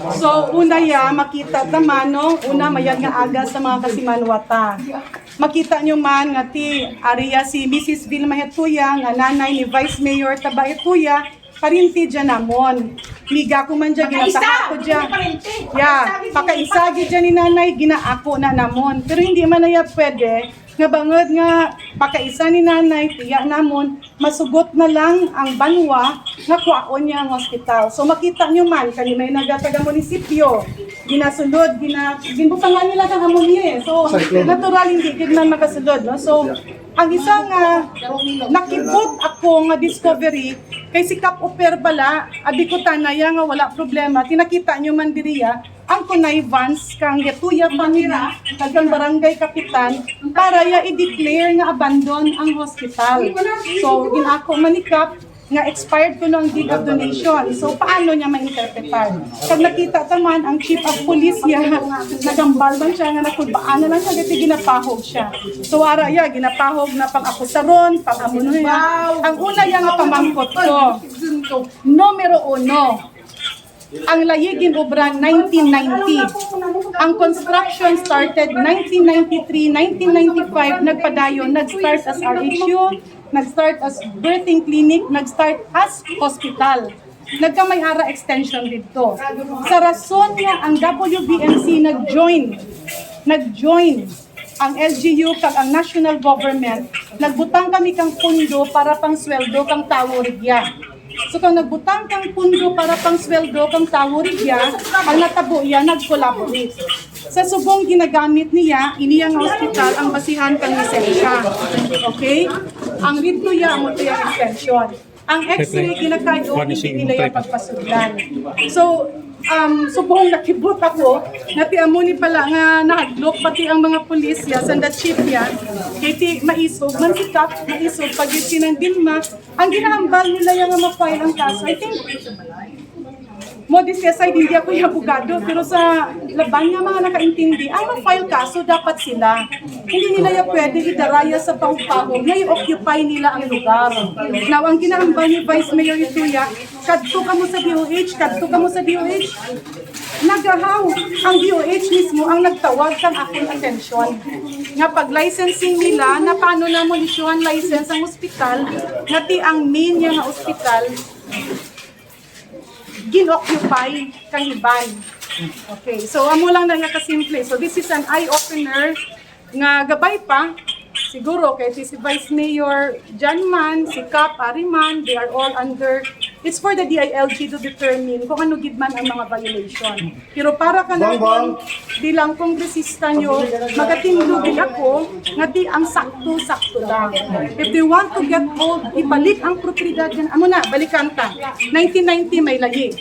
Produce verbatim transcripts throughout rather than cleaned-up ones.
So, una ya, makita ta man, no? Una, mayad nga aga sa mga kasimanwa ta. Makita nyo man nga ti, ari ya si Missus Vilma Hetuya, nga nanay ni Vice Mayor Taba Hetuya, parinti dyan namon. Miga ko man dyan, ginataha ko dyan. Ya, pakaisa gid dyan ni nanay, ginaako na namon. Pero hindi man na ya pwede, nga bangod nga pakaisa ni nanay, tiya namon, masugot na lang ang banwa nga kuhaon niya ang hospital. So makita nyo man, kani may nagataga munisipyo, ginasulod, gina, ginbutangan nila kang ammonia eh. So natural hindi gid man makasulod, no? So ang isa nga nakibot ako nga discovery kay si Kap Oper bala, abi ko tanaya nga wala problema, tinakita nyo man diriya, ang connivance kang Hetuya family kag kang barangay kapitan para ya i-declare nga abandon ang hospital. So, ginako man ni Kap nga expired kuno ang deed of donation. So, paano niya ma-interpretar? Kag nakita ta man ang chief of police niya, nagambal man siya nga nakulbaan na lang siya kasi ginapahog siya. So, ara ya, ginapahog na pang-akusaron, pang-amuno ya. Ang una ya nga pamangkot ko, numero uno, ang Layig ginobra nineteen ninety. Ang construction started nineteen ninety-three, nineteen ninety-five, nagpadayon, nag-start as R H U, nag-start as birthing clinic, nag-start as hospital. Nagkamay ara extension didto. Sa rason nga ang W B M C nag-join, nag-join ang L G U kag ang national government, nagbutang kami kang pundo para pang sweldo kang tawo rigya. So kung nagbutang kang pundo para pang sweldo kang tawo rigya, ang natabo iya nag-collaborate. Sa subong ginagamit niya, iniya nga ospital ang basihan kang lisensya. Okay? Ang rito iya, amo to iya extension. Ang X-ray, ginakayo, hindi nila yung pagpasudlan. So, um, subong nakibot ako, nga ti amo ni pala nga nahadlok, pati ang mga pulis ya, sanda chief ya, kay ti maisog, man si Kap, maisog, pag yung sinang Dilma, ang ginahambal nila yung nga ma-file ang kaso. I think, modesty aside, hindi ako yung abogado, pero sa laban nga mga nakaintindi, ang ma-file kaso dapat sila. Hindi nila ya pwede idaraya sa pahog-pahog nga i-occupy nila ang lugar. Now, ang ginahambal ni Vice Mayor Ituya, kadto kamo sa D O H, kadto kamo sa D O H. Nagahaw ang D O H mismo ang nagtawag kang akon atensyon nga pag-licensing nila, na paano namon isyuhan license ang ospital nga ti ang main niya nga ospital gin-occupy kang iban. Okay, so amo lang na nga kasimple. So this is an eye-opener nga gabay pa, siguro kay si, si Vice Mayor Jan man, si Kap Ariman, they are all under, it's for the D I L G to determine kung ano gid man ang mga violation. Pero para kanakon, bilang kongresista nyo, magatindog gid ako nga ti ang sakto-sakto lang. If they want to get hold, ibalik ang propiedad yan. Amo na, balikan ta. Nineteen ninety may lagi.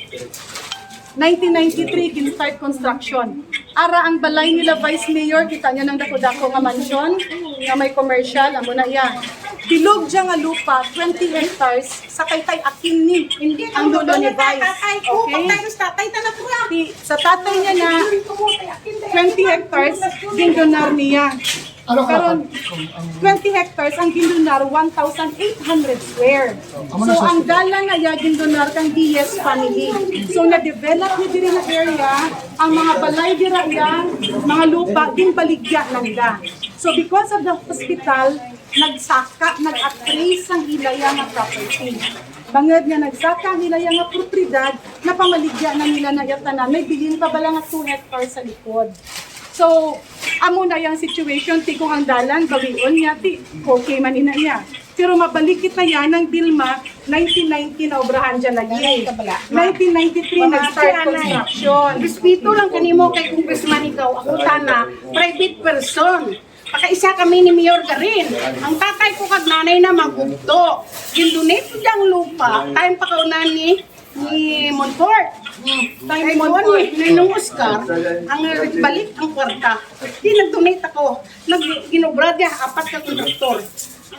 Nineteen ninety-three, gin-start construction. Ara ang balay nila Vice Mayor, kita niya ng dako-dako nga mansion, nga may commercial, amo na iya. Bilog dyan nga lupa, twenty hectares, sa Taytay Akin ni. Hindi ang dulo ni Vice. Tatay ko, okay? Pagtayo sa tatay, tanap ko lang. Sa tatay niya na, twenty hectares, gindonar niya. Ano ka? Karon, twenty hectares ang gindonar, one thousand eight hundred square. So, ang dalan na iya gindonar kang Diaz family. So, na-develop ni diri na area, ang mga balay dira iya, mga lupa, ginbaligya na nila. So, because of the hospital, nagsaka, nag-appraise ang ilaya nga property. Bangod nga nagsaka ang ilaya nga propiedad, napamaligya na nila na iya tanan. May bilin pa bala nga two hectares sa likod. So, amo na yang situation, ti kung ang dalan, bawion niya, ti okay man ina niya. Pero mabalik kita yan ng Dilma, nineteen ninety na obrahan dyan lagi. Nineteen ninety-three, nag-start construction. Respeto lang kanimo kay Congressman ikaw, ako tana, private person. Pakaisa kami ni Mayor Garin. Ang tatay ko kag nanay na magugto. Gin-donate ko ang lupa, time pa kauna ni, ni Montfort. Time ni Montfort, ni Nung Oscar, ang, eh, balik ang kwarta. Di nag-donate ako. Nag-, ginobra niya, apat ka kontraktor.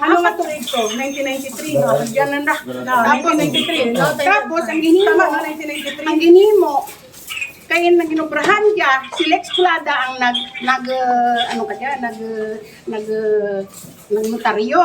Ano nga to ito? Nineteen ninety-three, no? Diyan na na. Tapos, nineteen ninety-three, no? Tapos, ang ginimo, tama, no? Nineteen ninety-three. Ang ginimo, kay naginobrahan niya, si Lex Culada ang nag, nag, uh, ano ka dyan, nag, uh, nag, uh, nagnotaryo.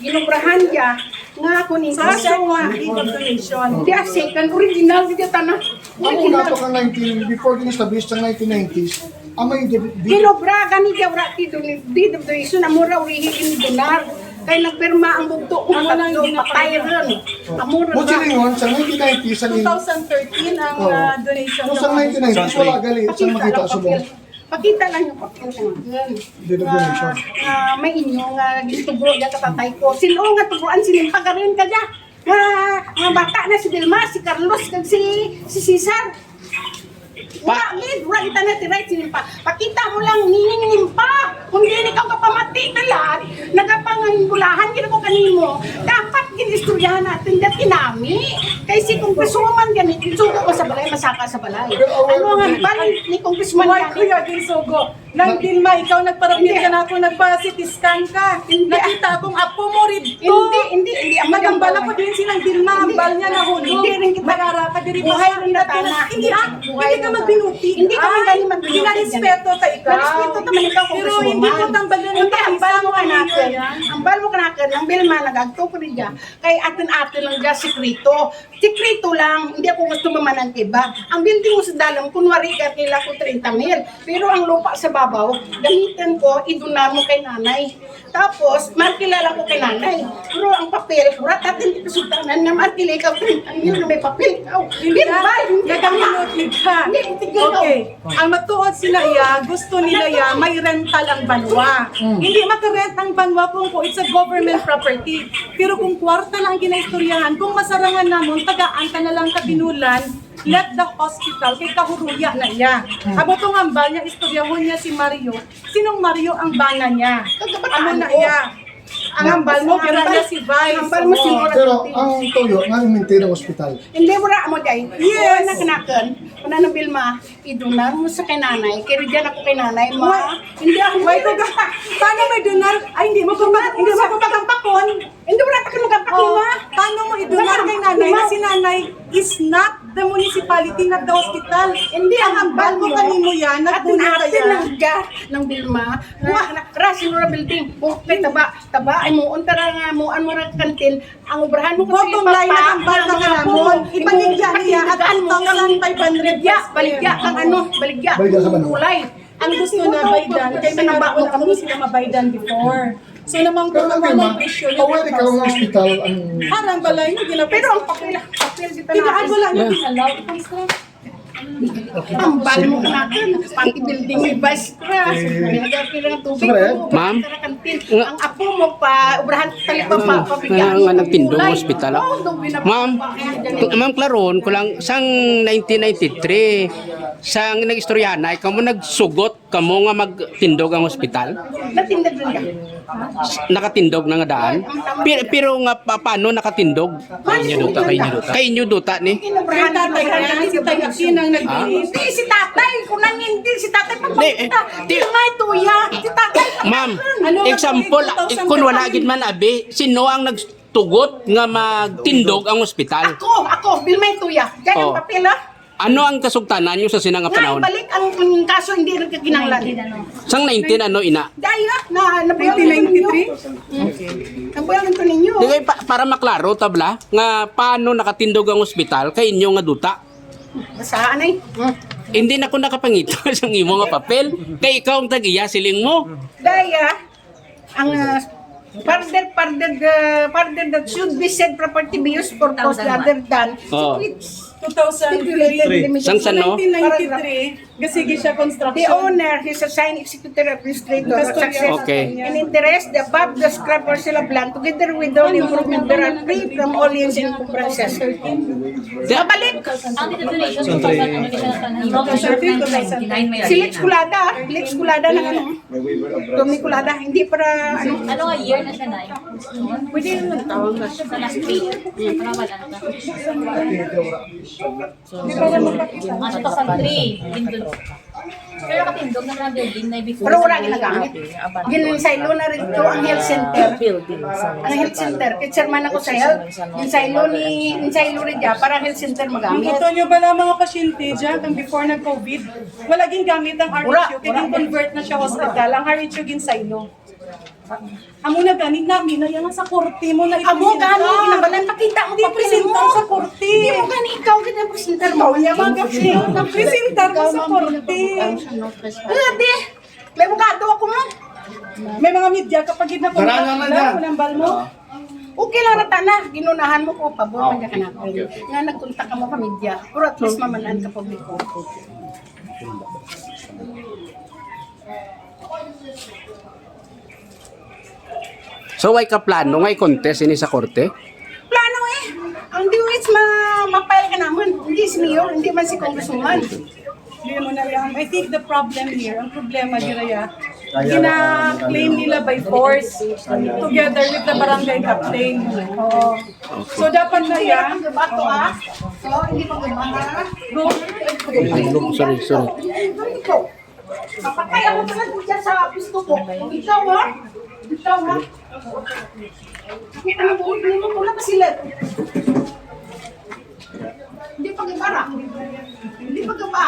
Ginobrahan niya nga ako ni sa, sa mga deed of donation. Di, ah, second, original, di, tanan. Ang una pa ka nineteen, before gin-establish sa nineteen nineties, ang may di, di, Kinobra gani, di wala ti dun, di dun, isun, amo ra urihi gin-donar. Kay nagpirma ang bugto, ang Amo lang patlo, gina- patay ron. Amo ra mo ba? Silingon, sa nineteen nineties, sa two thousand thirteen ang, Oh. Ah, donation Kung sa ng nineteen nineties, wala gali, sa Pakita makita lang sa mo. Papel. Pakita lang yung papel. Deed of donation. Ah, ah, may inyo nga gitugro dyan sa tatay ko. Sino nga tugroan, sino pagarin ka dyan? Nga, nga bata na si Vilma, si Carlos, kag si, si Cesar. Wala, gid, wala kita na tiray, sino pa. Pakita mo lang, nining nimpa. Kung di ikaw kapamati, talan, nagapangangulahan, gid ako kanimo. Dapat gin-istoryahan natin, dati nami. Kay si Congresswoman gani, sugo ko sa balay, masaka sa balay. Ano ang hambal ni Congressman Why gani? Kuya Ginsugo? Nang Dilma, ikaw nagparapit Hindi. Ka na ako, nagpa-C T scan ka. Hindi. Nakita akong apo mo rin. Hindi, hindi, hindi. Ang Nagambala magambala. Ko din silang Dilma, ang Hindi. Bal niya nahulog. Hindi rin kita. Nagara ka diri Buhay pa. Rin na tana. Hindi, ah, Buhay hindi ka rin na. Magbinuti. Hindi ka Ah, man gani magbinuti. Ginarespeto ka ikaw. Narespeto ka man ikaw kung Pero gusto hindi mo. Ko tambalan Hindi, ang ang bal mo isang kanakin. Yan. Ang bal mo kanakin, ang Dilma, nag-agto ko rin dyan. Kay atin-atin lang dyan, sikrito. Sikreto lang, hindi ako gusto mamanang iba. Ang building mo sa dalam, kunwari, kaya kailangan ko treinta mil. Pero ang lupa sa babaw, gamitin ko, iduna mo kay nanay. Tapos, markilala ko kay nanay. Pero ang papel, wala natin di kasultanan na markila ikaw treinta mil na may papel. Oh, Hindi, Bilbao, hindi ka nakamulot, hindi ka. Hindi, tigil ka. Okay. Ang matuod sila iya, gusto nila iya, may rental ang banwa. Mm. Hindi makarent ang banwa kung, kung it's a government property. Pero kung kwarta lang ginaistoryahan, kung masarangan namon, tagaan ka na lang kabinulan, let the hospital, kay kahuruya na iya. Mm. Amo tong hambal niya, istoryahon niya si Mario. Sinong Mario ang bana niya? Amo na iya. Ang hambal mo, ang bira hambal, niya si Vice. Ang hambal mo, si Mora Pero Titi. Ang tuyo, nga i-maintain ang ospital. Hindi, wala mo, day. Yes. Wala na kanakan. Wala na, Vilma. Idunar mo sa kay nanay. Kay Rijan ako kay nanay, ma. Why? Hindi ako Why ko ga-, paano may dunar? Ay, hindi mo ko pag-, hindi mo ko pagkampakon. Hindi, wala ka nagkampakon, Oh, ma. Paano mo idunar Wala. Kay nanay na Ma. Si nanay is not the municipality, not the hospital? Hindi, Ang ang ambal mo bal kanimo yan, At nagbuno ka natin yan. Ng gas, ng Vilma. Wa. Ra, ra, sinura building. Bukay, taba, taba, ay muon ka ra nga, muan mo ra kantin. Ang obrahan mo Bottom line, ang ambal na nga namon, ipaligya niya at two thousand five hundred Baligya, pesos. Baligya, ang ano, baligya. Baligya sa ano? Kulay. Ang gusto na baydan, kay may nabako na kamo sila mabaydan before. So, namang Pero ano, ang presyo niya, aware ka ang hospital, ang Harang balay niya, gina- Pero ang papel, papel kita Kailangan natin. Wala niya Yeah. Allow i-construct. Ang bal mo natin, pati building ni Vice Pres. May nagkakailangan tubig Siyempre. Mo, Ma'am? Kantin. Nga- Ang apo mo pa, obrahan sa talipapa, Nga, nga nagtindog ang ospital, ah. Ma'am, Ma'am Claron, kulang sang nineteen ninety-three, sang nag-istoryahan na, ikaw mo nagsugot kamo nga magtindog ang ospital? Natindog na niya. Nakatindog na nga daan? Pero, pero nga, pa, paano nakatindog? Kay inyo duta, kay inyo duta. Kay inyo duta ni? Kay tatay ka, si Tayo Kinang nag- Ah? Hindi, si tatay. Kung nang hindi, si tatay pa Hindi, eh, pakita. Di, Di nga ito, ya. Si tatay pa Ma'am, Ano ang example, two thousand kung wala gid man, abi, sino ang nagtugot nga magtindog ang ospital? Ako, ako, Vilma Tuya. Diyan ang Oh. Papel, ha? Ano ang kasugtanan niyo sa sina nga Nga, panahon? Ibalik ang, ang kaso, hindi rin kaginanglan. Sang nineteen ano ina? Dahil na, na, nabuyaw Nineteen ninety-three? Nabuyaw ito ninyo. Di kay pa, para maklaro, tabla, nga paano nakatindog ang ospital kay inyo nga duta? Basta, anay. Hmm. Hindi na ko nakapangita sang imo nga papel. Kay ikaw ang tag-iya, siling mo. Daya, ang, ah, further, further, ah, further that should be said property be used for cause other than Oh. Two thousand three. Sang sano? Nineteen ninety-three, gasigi siya construction. The owner, his assigned executive administrator, Custodian. Success Okay. In interest, the above described parcel of land together with all improvement thereon free from all liens and encumbrances. Mabalik! Ang dito donation, two thousand, ano siya, two thousand nine, may Si Lex Culada, Lex Culada na ano. May waiver of rights. Tommy Culada, hindi para ano. Ano nga year na siya, Nay? Pwede yun, nagtawag na siya. Sa last week. Para wala na. Mga two thousand three, yun dun. Pero katindog na mga building na before. Pero wala ginagamit. Ginsaylo na rin to ang health center. Building. Ang health center. Kay chairman ako sa health. Ginsaylo ni, ginsaylo rin dyan para health center magamit. Ang totoo nyo ba lang mga pasyente dyan, ang before ng COVID, wala ginagamit ang Wala. R H U, kaya Wala. Convert na siya hospital. Ang R H U ginsaylo. Amo na gani, nami na yan sa korte mo na. Amo gani, kinabalan, pakita mo. Di presentar sa korte. Di mo gani ikaw gid ang presentar mo. Ikaw ya, mga presentar mo sa korte. Wala, di. May abogado ako mo. May mga media ka pa gid na Dara na lang na. Kunambal mo. Okay lang na tana, ginunahan mo ko, pabor man ka kanakon. Nga nagkontak ka mo ka media, pero at least mamanan ka publiko. So, way ka plano nga i-contest ini sa korte? Plano eh. Ang D O H ma mapile ka naman. Hindi si Mayor, hindi man si Congresswoman. Hindi mo na yan. I think the problem here, ang problema dira ya, gina-claim nila by force together with the barangay captain. Oo. So, dapat na yan. Bato ah. So, hindi pa gumana. Go. Sorry, sorry. Papatay ako talaga dyan sa gusto ko. Ikaw, ha? Ikaw, ha? Ang buhay mo, wala pa sila. Hindi pa gabara. Hindi pa gaba.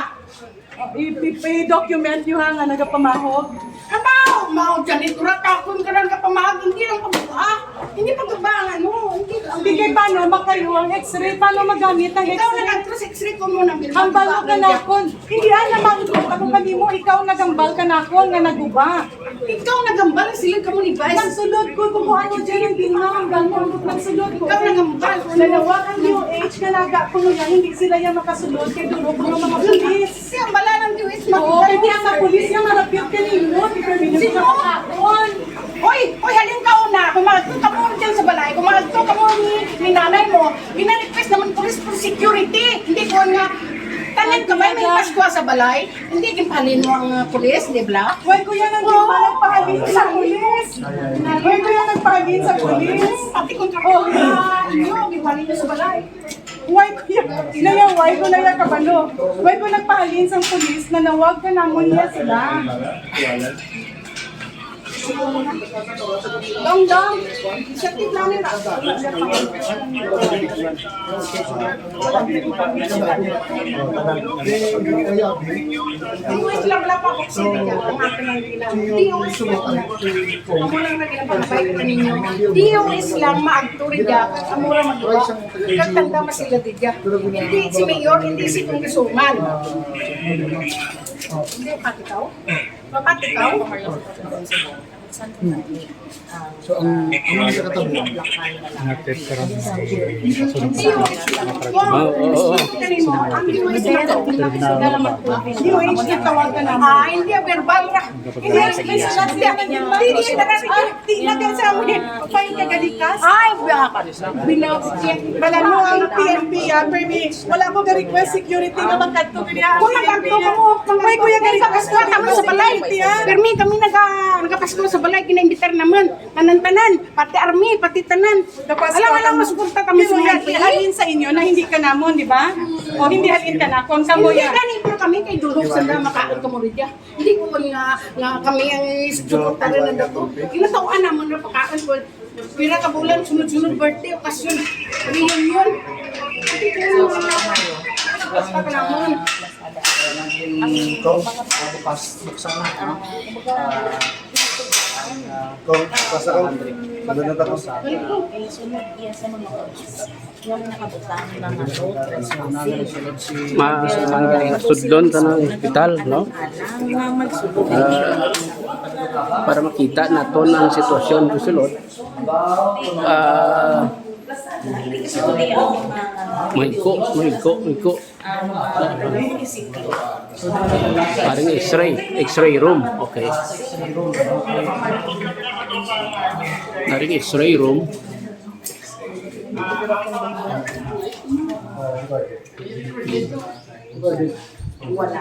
I-, i-, i-document nyo ha nga nagapamahog. Kabaw, mao dyan, ito na takon ka lang kapamahog, hindi lang pagbuha. Hindi pagbuha ang ano, hindi ang Hindi kay paano makayo ang x-ray? Paano magamit ang Ikaw na x-ray? Nagtro sa x-ray ko mo nang Ang balo ka na akon. Hindi, ah, namangkot ako kanimo, ikaw nagambal ka na ako nga naguba. Ikaw nagambal, sila ka mo ni Vice. Nagsulod ko, kung ano dyan ang tingnan, ang ganda, nagsulod ko. Ikaw nagambal. Nanawagan ang D O H, kanaga ko nga hindi sila yan makasulod, kay duro ko ng mga pulis. Siya, bala ng D O H, Oo, kay di ang mga pulis nga malapit kanimo, di kami Sino? Nagkakaon. Hoy, hoy, halin ka una, kung magto ka mo dyan sa balay, kung magto ka mo ni, ni nanay mo, gina-request naman pulis for security. Hindi ko nga, tanan ka ba may Pasko sa balay? Hindi, ginpahalin mo ang, uh, pulis, di ba? Why, kuya, nang Oo. Di ba nagpahalin sa pulis? Why, kuya, nagpahalin sa pulis? Pati kung Oh. Inyo, ginpahalin mo sa balay. Why, kuya? Naya, why ko naya kabalo? Why ko nagpahalin sa pulis na nawag ka namon niya sila? Dong, dong. Siya, tignan nila. Di ko sila wala pa ako sa media. Ang akin ang bilang. Di ko sila. Amo lang na ginapangabay ko ninyo. D O H lang maagto rin dyan. Amo lang magawa. Kagtanda pa sila di dyan. Hindi si Mayor, hindi si Congresswoman. Hindi, pati ka, oh. Pati ka, oh. So, ang, ang mga nakatabo, Nga tip karon ay kasunod sa mga project. Oo, oo, oo. Ah, hindi, verbal ra. Hindi, hindi, hindi, hindi, hindi, hindi, Ay, baka. Bala mo ang P N P, ah, permi. Wala mo ga-request security nga magkadto kaya ang Kung P N P, nagkadto ka mo, ah. Why, kuya, ga-request Nagpasko kami sa balay. Security, ah? Permi, kami naga-, nagapasko sa balay, ginaimbitar naman. Tanan-tanan, pati army, pati tanan. Nagapasko Alam, alam, kami. Masuporta kami Pero sa yan, mga P N P. Halin sa inyo na hindi ka namon, di ba? O hindi halin ka na, kung sa mo Hindi yan. Gani, pero kami kay Dulog, sanda, makaon ka mo rin dyan. Hindi ko nga, nga kami ang suportahan na dato. Ginatawaan naman na pagkaon ko. Pira ka bulan, sunod-sunod birthday, okasyon, reunion. Basta ka naman. Ang Kong, bukas, buksan na, ano? Ah, ang, ah, Kong, buksan na, Andre. Ano na tapos? Balik ko. Sunod iya sa mga Nga nakabutang na nga to, trespassing. Ma-, masudlon ta ng ospital, no? Ah, para makita naton ang sitwasyon ko sulod. Ah, mahigko, mahigko, mahigko. Parang X-ray, X-ray room. Okay. Parang X-ray room. Wala.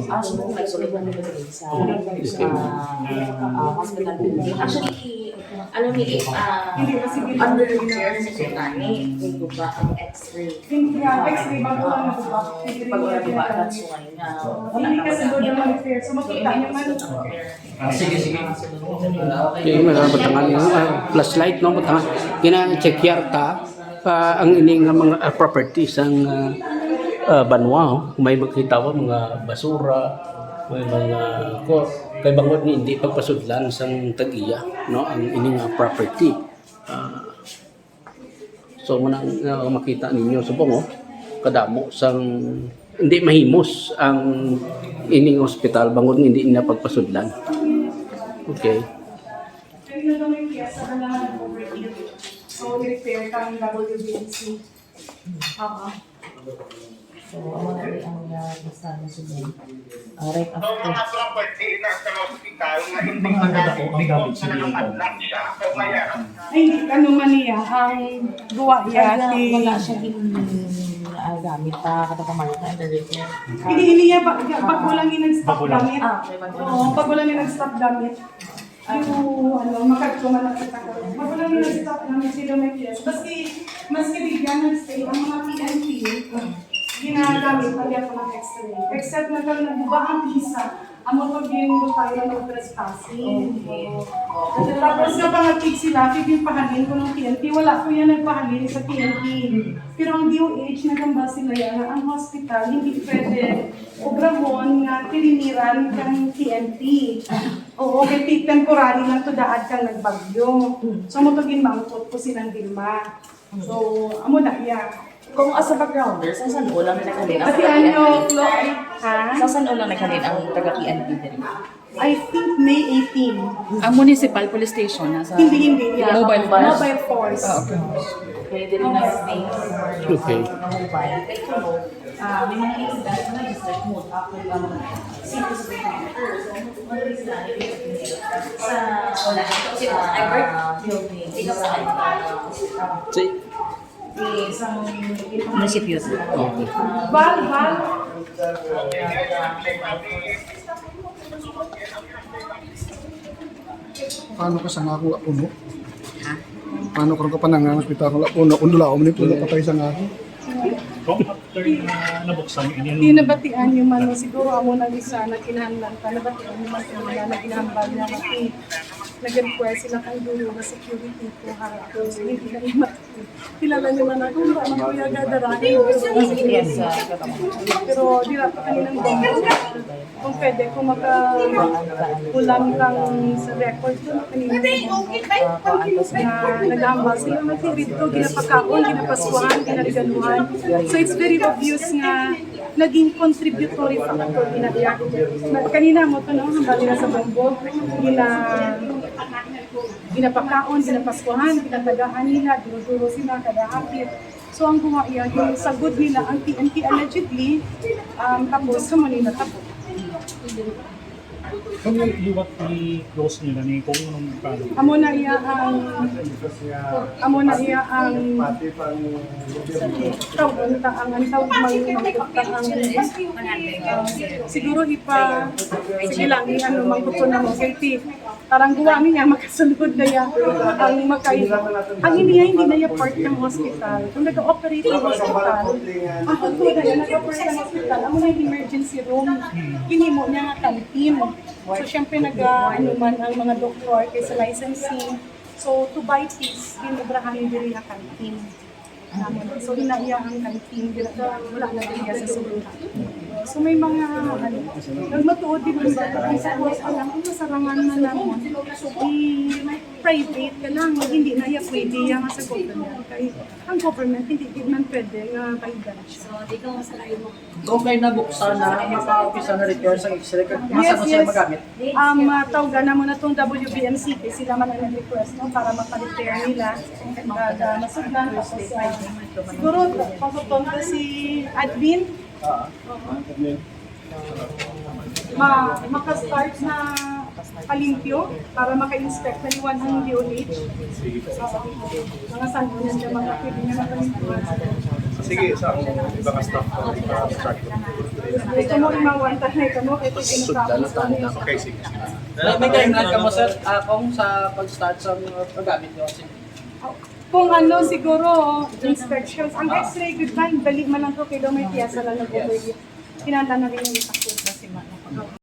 Ah, so kung nagsulod na nila sa, ah, ah, hospital building. Actually, alam niyo, ah, under care sa Sutani, yung ba ang X-ray? Hindi, ang X-ray, bago lang nagbuka. Bago lang nagbuka, that's why nga, wala Hindi na kasi wala. Doon naman repair. So, makita niyo man. Ah, sige, sige. Okay, mga butangan yung, ah, flashlight, no? Butangan. Gina-check yar ta, ah, ang ini nga mga, ah, properties ang, ah, ah, banwa, oh. May makita ba mga basura, May mga ko kay bangod ni hindi pagpasudlan sang tag-iya, no, ang ining, ah, property. Ah, so, muna nga makita ninyo subong, oh, kadamo sang hindi mahimos ang ining hospital bangod nga hindi na pagpasudlan. Okay. So, repair kang W B N C. Oo. So, amo na rin ang, ah, basta na siya. Ah, right after. Ang mga property na sa hospital na hindi Ang mga dako, ang gamit sa building. Ay, ano man niya, ang guwa niya, Kaya ti- wala siya din, ah, gamit pa, katapamarka, and everything. Hindi, hindi niya, pag, pag wala niya nag-stop Bago lang. gamit. Ah, okay, bago lang. Oo, pag wala niya nag-stop gamit. Yung, ano, makadto man ang kita ko. Wala na nag-stop namin sila may P S. Maski, maski bigyan nag-stay ang mga P N P, ginagamit pa niya ng X-ray. Except na pag nagbuba ang pisa, amo to ginbutay ng trespassing. Okay. Oo. Tapos nga pangakig sila, kay ginpahalin ko ng P N P. Wala ko yan nagpahalin sa P N P. Pero ang D O H, nagamba sila yan, nga ang hospital, hindi pwede obrahon nga kiliniran kang P N P. Oo, kay ti-, temporary lang to, daad kang nagbagyo. Mm. So, mo to ginmangkot ko silang Vilma. Mm. So, amo na iya. Kung as a backgrounder, sa san-o lang naghalin ang Pati taga-P N P? Ano, Flo, ha? Sa san-o lang naghalin ang taga-P N P diri? I think May eighteen. Ang municipal police station, nasa Hindi, hindi, yeah. Mobile force. Mobile force. Ah, okay. Pwede rin na Okay. Mobile. Ah, may mga incident na just like mood after, um, city supercomputer. So, ano rin sila, sa wala, sa building, sa, um, Say, eh, sa munisipyo. Okay. Val, Val. Paano ka sa nga ako nga puno? Ha? Paano ka rin ka panangang hospital kung wala puno? Kung dula, umani puno, patay sa nga ako. Kung after na nabuksan ini, ano Di nabatian niyo man, no, siguro amo nang isa na kinahanglan pa. Nabatian niyo man kung wala na ginahambal niya. Kasi nag-request sila kang dulo nga security ko, ha. So, hindi na imat. Kilala niyo man ako, wala man ko yaga darahin. Yes, ah, Pero di ra pa kami nang bombo. Kung pwede ko makakulang kang sa record ko, no, kanina na naghambal sila, matirid ko, ginapakaon, ginapaskuhan, ginaregaluhan. So, it's very obvious nga naging contributory factor ina iya. Na, kanina mo to, no? Hambal nila sa bombo, gina-, ginapakaon, ginapaskuhan, ginatagaan nila, duro-duro sila, kada hapit. So, ang gwa iya, yung sagod nila ang T N T allegedly, um, tapos sa Manila tapos. Kung liwat ni close nila ni kung anong plano. Amo na iya ang, amo na iya ang tawag ta ang, ang tawag mang-, mangkot ta ang, um, siguro ipa, sige lang, i-, ano, mangkot na mo, kay ti-, Parang guwa niya, makasulod na ya. Ang makay-, ang iniya, hindi na ya part ng hospital. Kung nag-operate ang hospital, ang kultura niya, nag-operate ang hospital, amo na yung emergency room. Ginhimo niya nga canteen. So, syempre, nag, ah, ano man ang mga doktor kay sa licensing. So, to buy peace, ginobrahan diri nga canteen. Namon. So, hinaiya ang canteen, dira, wala na din iya sa sulod. So, may mga, ano, nagmatuod din ang bata. Ang sa kuwas pa lang, kung masarangan man namon, i-private ka lang, hindi na iya pwede iya nga sa government. Kay ang government, hindi din man pwede nga baydan siya. So, di ka masalayo mo. Kung kay nabuksan na, maka-office na repair sa X-ray, kag Yes, masagot sila yes. magamit? Um, uh, tawgan na muna tong W B M C P, sila man ang nag-request, no, para mapa-repair nila. Kag, uh, masudlan, tapos, uh, siguro, pagkuton ko si admin. Ah. Oo. Ma-, maka-start na palimpyo para maka-inspect na liwan ang D O H. Sige po. Mga sandunan na mga pwede niya mapalimpyo. Sige, sa akong iba nga staff ko, iba nga staff ko. Gusto mo yung mga one time na ito mo, ito yung Sudlan na tayo na. Okay, sige. May, may timeline ka mo, sir, ah, kung sa pag-start sa mga paggamit nyo? Kung ano, siguro, inspections. Ang X-ray, good man, dali man lang to, kay daw may piyasa lang nag-overheat. Kinahanglan na rin yung ipakita si Mama.